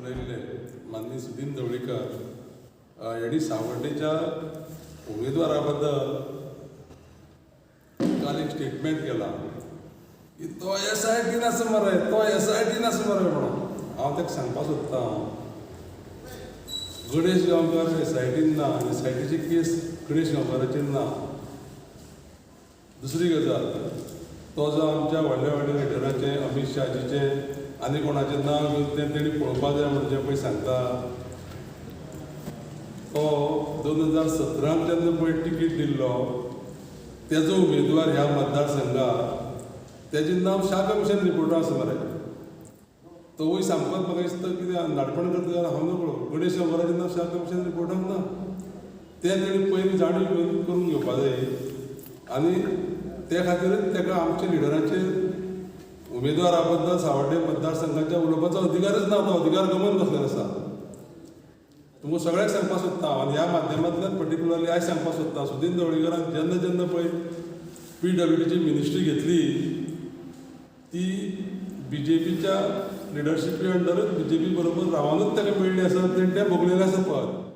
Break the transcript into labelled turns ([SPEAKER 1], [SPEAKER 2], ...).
[SPEAKER 1] चलयल्ले माननीय सुदीन ढवळीकर यांनी सावड्डेच्या उमेदवारा बद्दल काल एक स्टेटमेंट केला की तो एसआयटीन आसा मरे, तो एसआयटीन आसा मरे म्हणून. हांव ताका सांगपाक सोदतां, गणेश गांवकार एसआयटीन ना. एसआयटीची केस गणेश गांवकाराचेर ना. दुसरी गजाल, तो जो आमच्या व्हडल्या व्हडल्या लिडराचें, अमीत शहाजीचें आनी कोणाचें नांव घेवन तें तेणी पळोवपा जाय म्हणून जें पळय सांगता, तो 2017त जेन्ना पळय तिकीट दिल्लो तेजो उमेदवार ह्या मतदारसंघात, तेजें नांव शाह कमिशन रिपोर्टार आसा मरे. तोवूय सामकोच म्हाका दिसता कितें नाडपण करता जाल्यार हांव नकळो. गणेश गांवकाराचें नांव शाह कमिशन रिपोर्टाक ना. तें तेणी पयलीं जाणीव घेवन करून घेवपा जाय आनी ते खातीरच ताका आमच्या लिडरांचेर, उमेदवारा बद्दल सावड्डे मतदारसंघाच्या उलोवपाचो अधिकारच ना. तो अधिकार गमोवन बसलेलो आसा. तुमकां सगळ्यांक सांगपाक सोदता हांव आनी ह्या माध्यमांतल्यान पर्टिक्युलरली आयज सांगपाक सोदता, सुदीन ढवळीकरान जेन्ना जेन्ना पळय पीडब्ल्यूडीची मिनिस्ट्री घेतली, ती बीजेपीच्या लिडरशिपी अंडरूच, बीजेपी बरोबर रावनूच ताका मेळ्ळी आसा. तें भोगलेलें आसा पद.